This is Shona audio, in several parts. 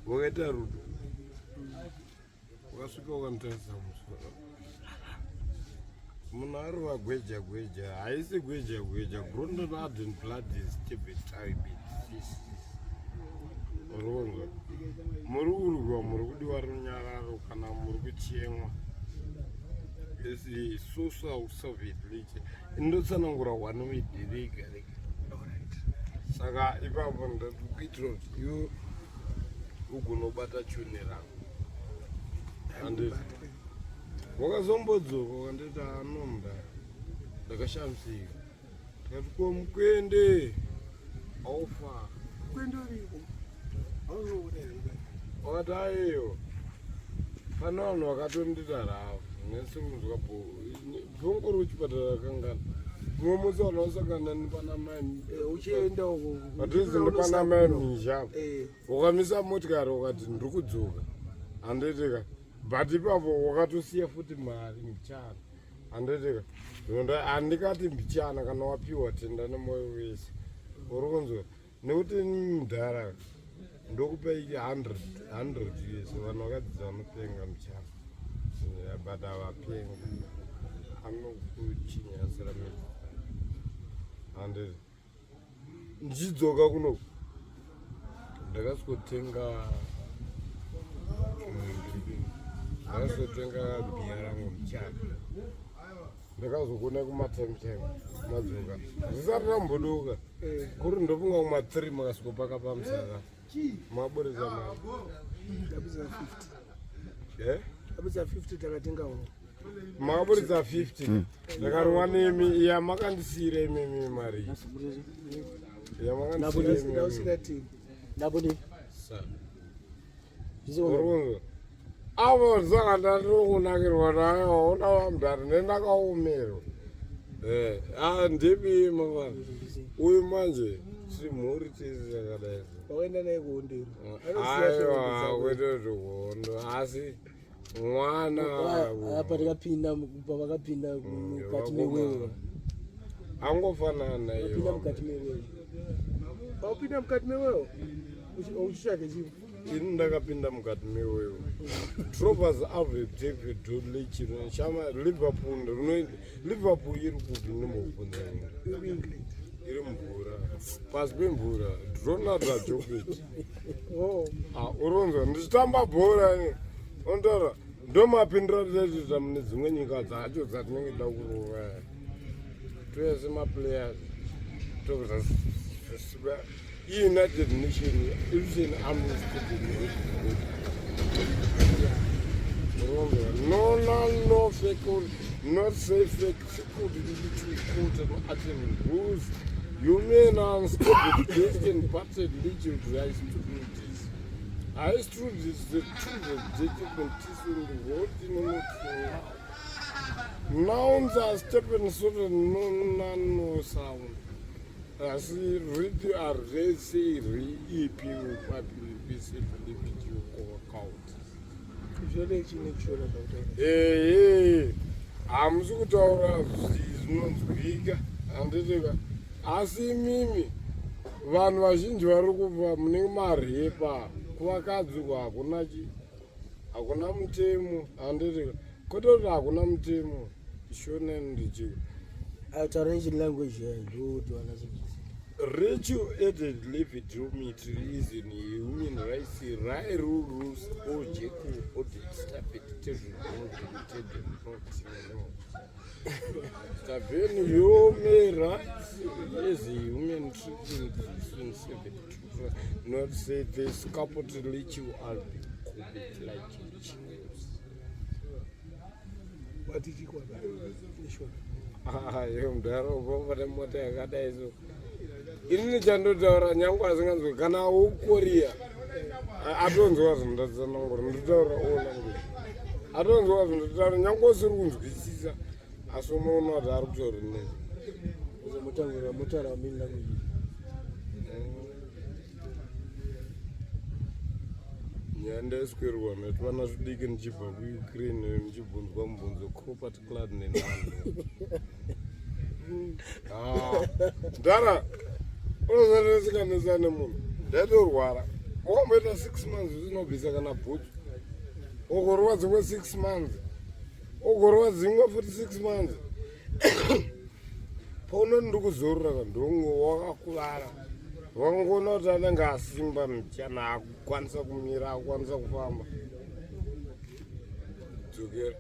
Wakaita rudo. Wakasvika ukanditarisa musoro. Munhu arova gweja gweja, haisi gweja gweja. Grundon Aden blood is stupid type. Urikunzwa? Muri kurwa, muri kudiwa runyararo kana muri kuchemwa. Isi social Soviet league. Indotsanangura one week rega rega. Saka ipapo ndakuitira kuti iwe ugonobata chuni rangu. Handiti. Wakazombodzoka ukanditi anomda. Ndakashamisika. Ndikati ko mukwende aufa. Mukwende uriko. Hauzoona here? Wakati aiyo. Pane vanhu vakatondita rafu. Nesikunzwa bho. Bvongoro kuchipatara kangana. Mumwe musi vanhu vasangana nepana mai. Eh, uchienda uko. Padhuze nepana mai mhizha. Eh. Ukamisa motikari ukati ndiri kudzoka. Handitika. But ipapo wakatosiya futi mari mbichana. Handitika. Ndonda handikati mbichana kana wapiwa tenda nemoyo wese. Uri kunzwa? Nekuti mudhara ndokupa 100 100 years vanhu vakadzidza vanopenga mbichana. Yeah, but havapengi. Anokuchinyasira midzi. Handiti. Ndichidzoka kuno ndakasvikotenga ndakasvikotenga bhiya rangu mbichana. Ndakazokuona kuma time time madzoka. Zvisati rambodoka. Eh. Kuri ndofunga kuma 3 makasvikopaka pamusaka. Maburitsa mari. Ndabudza 50. Eh? Ndabudza 50 takatenga uno. Makaburitsa 50. Ndakarwa nemi iya makandisiira imimi mari. Iya makandisiira imimi. Ndausira team. Ndabudi. Sa. Urungu. Avo saka ndatokunakirwa nayo ona vamudhari nendakaomerwa. Eh, ah ndipi mama. Uyu manje tiri mhuri tese yakadai. Wakaenda naye kuhondero. Aiwa kwete zvehondo asi mwana Apa tikapinda pavakapinda mukati mewewe. Angofanana Vakapinda mukati mewewe. Paupinda mukati mewewe uchitsvake chii? Ini ndakapinda mukati mewewe. Trovers Ave David Dudley Chino Shama Liverpool rino Liverpool iri kupi ndimbobvunza ini. Iri England. Iri mvura. Pasi pemvura. Ronald Djokovic. Oh. Ah, uronzwa ndichitamba bhora ini. Ontaura ndomapindiro atinoita mune dzimwe nyika dzacho dzatinenge da kurova. Toyese maplayers. Tobva United Nation is an army. No, no, no, fake, not say fake, court and action rules. You may now stop the Christian party legion rights to do this. I true this the truth of judgment is in the world in Nouns are stepping so that no none no sound. Asi riti arese ri ipi upapi bisi video account. Zvode chine chishona zvakutaura. Ehe. Hamusi kutaura zvinonzwika handiti ka. Asi imimi vanhu vazhinji vari kubva mune marepa kuvakadzi uko hakuna chi hakuna mutemo handiti ka. Kwete kuti hakuna mutemo shona ndichi Taura nechilanguage yayo ndokuti vanasokisi. Rachel added levidometry is in human rights right rules or jeku audit stapet Staben human rights is human treatment not say this couple to let you out be like Wati chikwaba. Neshona. Ah, iyo mudhara ubva mota yakadai so inini chandotaura nyange asinganzwi kana ukoriya atonzwa zvindatsanangura ndotaura all language atonzwa zvindotaura nyange usiri kunzwisisa asi unoona kuti ari kutaura nezve Mutaura mutaura main language. Nyaya ndaiswerwa netwana tudiki ndichibva kuUkraine ndichibvunzwa mubvunzo Cropert Clad nenhando. Ah, Ndara unosanesikanesa nemunhu ndaitorwara. Wakamboita 6 months usinobvisa kana bhutsu, ugorova dzimwe 6 months, ugorova dzimwe futi 6 months. Paunoti ndiri kuzorora ka, ndonge wakakuvara. Wangoona kuti anenge asimba muchana, akukwanisa kumira, akukwanisa kufamba, dzokera.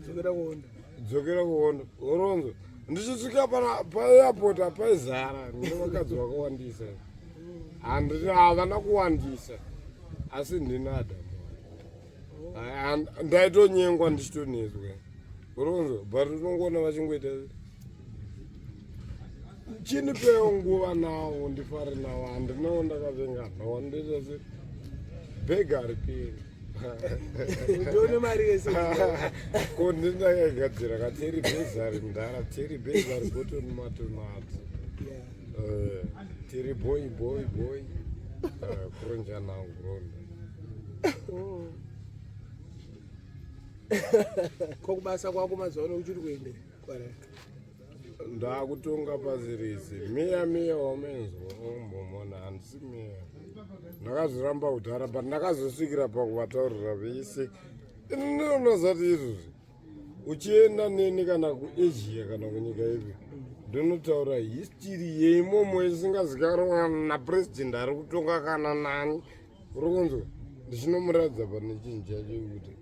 Dzokera kuhondo. Dzokera kuhondo. Oronzo ndichisvika paairport hapaizara nevakadzi vakawandisa. Handiti havana kuwandisa, asi ndina Adamu ndaitonyengwa, ndichitonetswa, uronzo. But unongoona vachingoita chinipewo nguva nawo, ndifare nawo. Handinawo, ndakavenga nawo, ndoita se bhegi hariperi. Ndione mari yese. Ko ndindakaigadzira kateri bhezari mudhara, teri bhezari botoni matomati. Tiri boy boy boy, kuronjana kuronda. Oh. Ko kubasa kwako mazuva ano uchiri kuende kwaraka? Ndakutonga pasi rese. Meya, meya wamenzwa ombomona, handisi meya. Ndakazoramba kudhara, but ndakazosvikira pakuvataurira vese. Ini ndinonozati izvozvi uchienda neni kana kuAsia kana kunyika ipi, ndinotaura history yeimomo isingazikanwa napurezidendi ari kutonga kana nani. Uri kunzwa? Ndichinomuratidza pane chinhu chacho kuti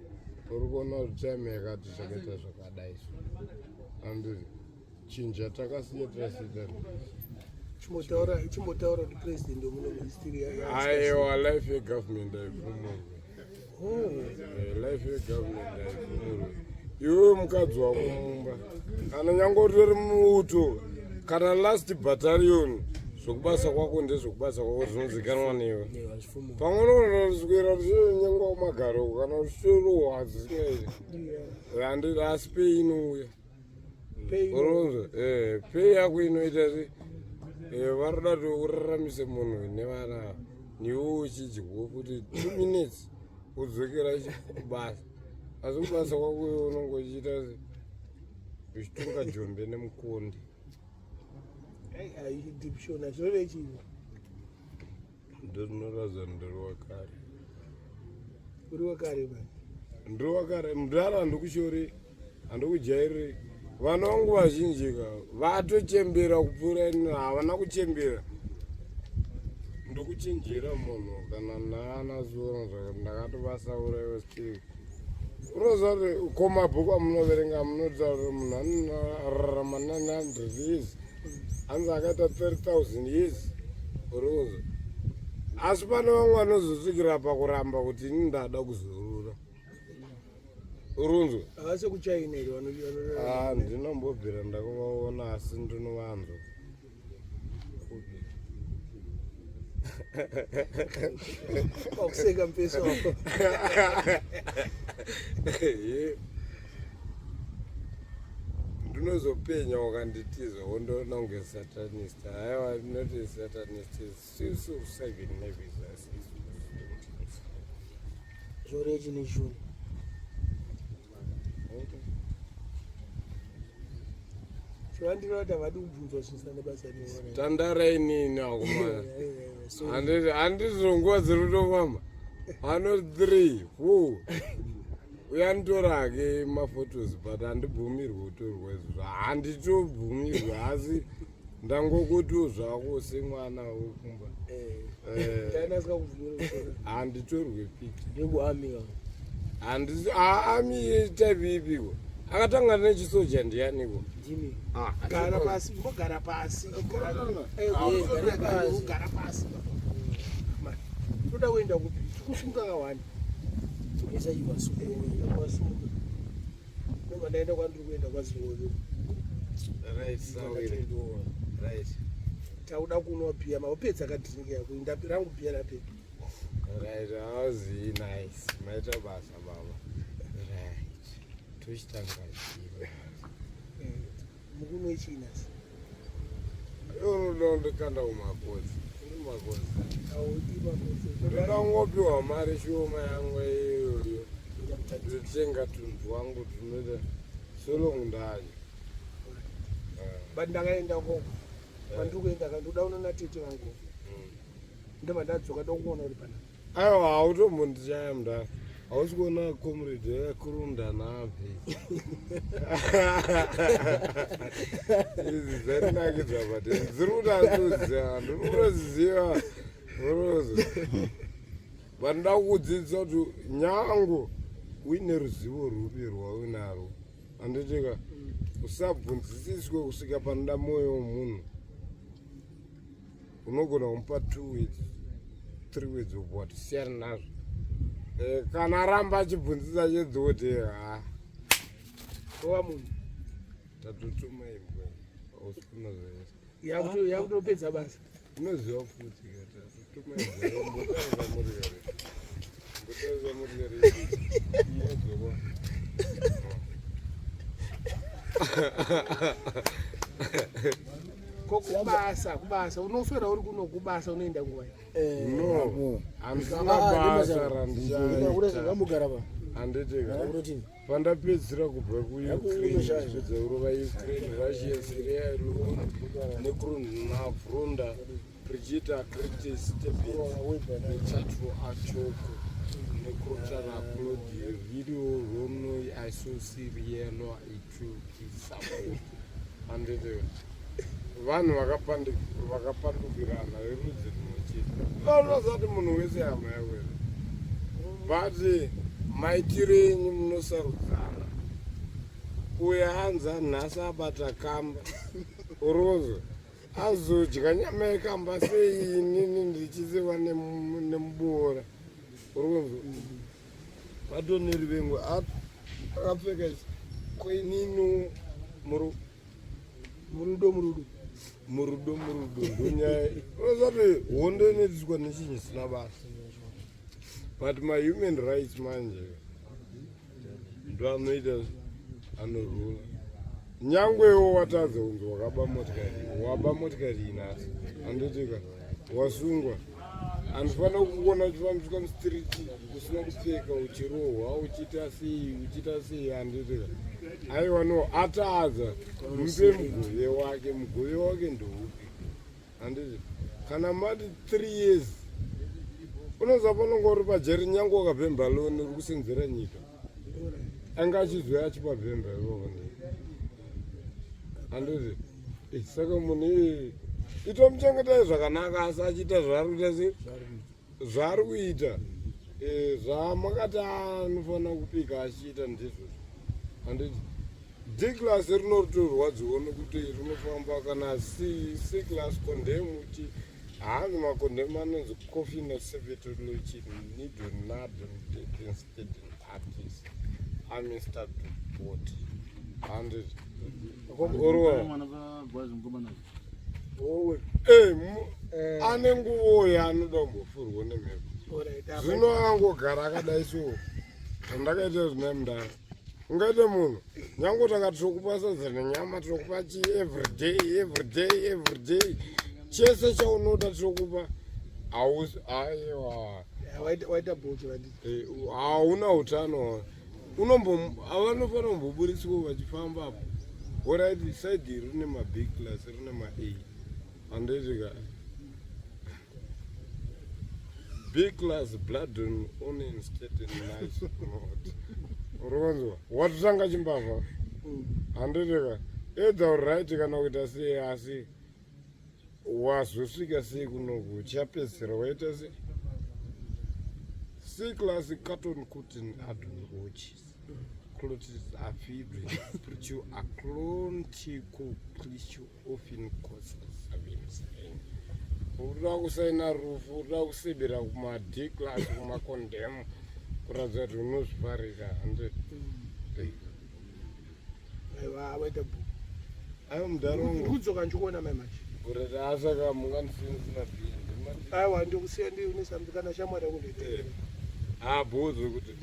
uri kuona kuti time yakati zvakaita zvakadai so, anditi chinhu chatakasiya tasiita. Chimbotaura kuti president wemuno muhistory. Aiwa, life yegovernment haifumurwe. Oh. Life yegovernment haifumurwe. Iwewe mukadzi wako mumba, kana nyange utori muuto kana last battalion, zvokubasa kwako ndezvokubasa kwako, zvinozikanwa newe. Pamwe unonoswera uchinyengwa kumagaro kana uchitorohwa zvisingaiti. Handiti asi pay inouya. Pay. Uronzo pay yako inoita se varoda kuti uraramise munhu nevana, niwe uchidyiwo futi 2 minutes udzokera kubasa. Asi kubasa kwako iwe unonge uchiita se uchitunga jombe nemukondi. Deep Shona zvinoreva chii? Ndinoratidza ndiri wakare. Uri wakare mani. Ndiri wakare mudhara, handikushori, handikujairiri. Vana vangu vazhinji ka vatochembera kupfuura ini, havana kuchembera. Ndokuchinjira munhu kana naana sura ndakatovasaura. Iwe still unoziva kuti ko mabhuku amunoverenga munotaura kuti munhu anorarama 900 years, hanzi akaita 30,000 years, uriuzo. Asi pane vamwe vanozosvikira pakuramba kuti ini ndada kuzorora, urunzwa. Havasi kuChina here? Ah, ndinombobvira ndakavaona, asi ndinovanzwa kupi. Wakuseka mufeso wako. Ye. Ndinozopenya wakanditiza wondoona kunge satanist. Haiwa, not a satanist, still serving navies. Zvoreva chii neChishona? Okay. Chivandira kuti havadi kubvunzwa zvisina nebasa rese. Tandarai nini akomana. Handizvo, nguva dziri kutofamba ano 3 4, uyanditora hake maphotos, but handibvumirwi kutorwa izvozvo, handitobvumirwi, asi ndangokutiwo zvako semwana wekumba. Taina asikakubvumira kutora. Handitorwe picha. Ndekuarmy. Handisi army type ipiko? Akatanga nechisoja ndianiko? Ndimi. Gara pasi, mbogara pasi. Eh, gara pasi. Gara pasi. Toda kuenda kupi? Tikusunga kawani. Isachivasuku. Wasumuka. Ndobva ndaenda kwandiri kuenda kwaZiwoyo. Right, sawira. Right. Tauda kunwa bhiya, mapedza kadhiringi yako, rangu bhiya rapera. Right, hauzi nice. Maita basa baba. Right. Tochitanga chiro. Mukunwe chinasi? Unoda ndikanda kumakodzi. Uri makodzi. Audi makodzi. Ndoda kungopiwa mari shoma yangu iyoyo. Ndotenga tunhu twangu tunoita solong ndadya. But ndakaenda koko kwandiri kuenda ka, ndoda unoona tete vangu. Ndobva ndadzoka, ndokuona uri panapa. Aiwa, hautombondishaya mudhara. Hausi kuona comrade yakurunda nhabve idzi dzatinakidza, but dziri kutatsoziva, ndiri kutoziva urozo. Vanoda kukudzidzisa kuti nyango uine ruzivo rupi rwaunarwo, handitika, usabvunzisiswe kusvika panoda mwoyo wemunhu. Unogona kumupa two words, three words of what, siyana nazvo. Kana aramba achibvunzisa chedzoti ha. Rova munhu. Tatotuma imbwa, hausi kuna zvese. Yakutopedza basa. Unoziva futi tatotuma imbwa. Mbotarisa motikari, mbotarisa motikari inodzoka. Ko kubasa, kubasa unoswera uri kuno, kubasa unoenda nguva? No, handisina basa randichaita. Ngambugara pa. Handitika. Urotini. Pandapedzisira kubva kuUkraine, pedza kurova Ukraine, Russia, Syria, nekurunavrunda richiita critis nechatro achoko nekurotara clodi video ronoi isosirielwa itukisapo, handiti? Vanhu vakapandukirana verudzi rumwe chete. Vanozati munhu wese hama yako here? But maitiro enyu munosarudzana. Uyo anzi nhasi abata kamba, urozo azodya nyama yekamba sei? Inini ndichisiva nemuboora, urozo vatoneri vengwe akapfeka koinini murudo murudo. Murudo murudo, ndonyaya. Unozati hondo inoitiswa nechinhu chisina basa, but mahuman rights manje ndo anoita anorula. Nyangwewo watadza kunzi wakaba motikari, waba motikari inasi, handitika, wasungwa. Handifanira kukuona uchifambiswa mustreet usina kupfeka, uchirohwa, uchiita sei, uchiita sei, handitika? Aiwa, no, atadza, mupe mugove wake. Mugove wake ndoupi? Handiti kana mati 3 years, unoziva panonga uri pajeri, nyange wakabhemba loan, uri kusenzera nyika, anga achizoya achipa bhemba ivavo, handiti? Saka munhu iyeye itomuchengetai zvakanaka, asi achiita zvaari kuita sei, zvaari kuita, zvamakati anofanira kupika achiita ndizvozvo, handiti? D class rinotorwadziwa nokuti rinofamba kana C class condemn kuti hanzi macondemn anonzi coffin sevetolochi nidonadon artist amistadbot, handiti? Orwa ane nguvo yaanoda kumbofurwa nemhepo. Zvino angogara akadai so, zvandakaita zvina mundara, ungaite munhu nyange takati tokupa sadza nenyama, tokupa chii everyday, everyday, everyday, chese chaunoda tokupa, hausi, aiwa. Waita bhoki vanditi. Hauna utano. Vanofanira kumboburitswa vachifamba apo. Alright, side iri rine mab class, rine ma A, handitika? B class blood on onion state nice not urikunzwa watotanga chimbavha, handitika? Edza uright kana kuita sei, asi wazosvika sei kunoku, uchapedzisira waita sei? C class carton cutin adon watches clotis afidwe prichu aclontico clishu ofin urikuda kusaina rufu, urikuda kusebera kuma-D class, kumacondemn, kuratidza kuti unozvifarira, handiti? Aiwa, waita bhoki. Aiwa, mudharongo. Kudzoka ndichikuona mai manje. Kurati asaka mungandisinisina bhiya. Aiwa, ndikusiya, ndiune sambi kana shamwari yangu ndoitera. Abhozo kuti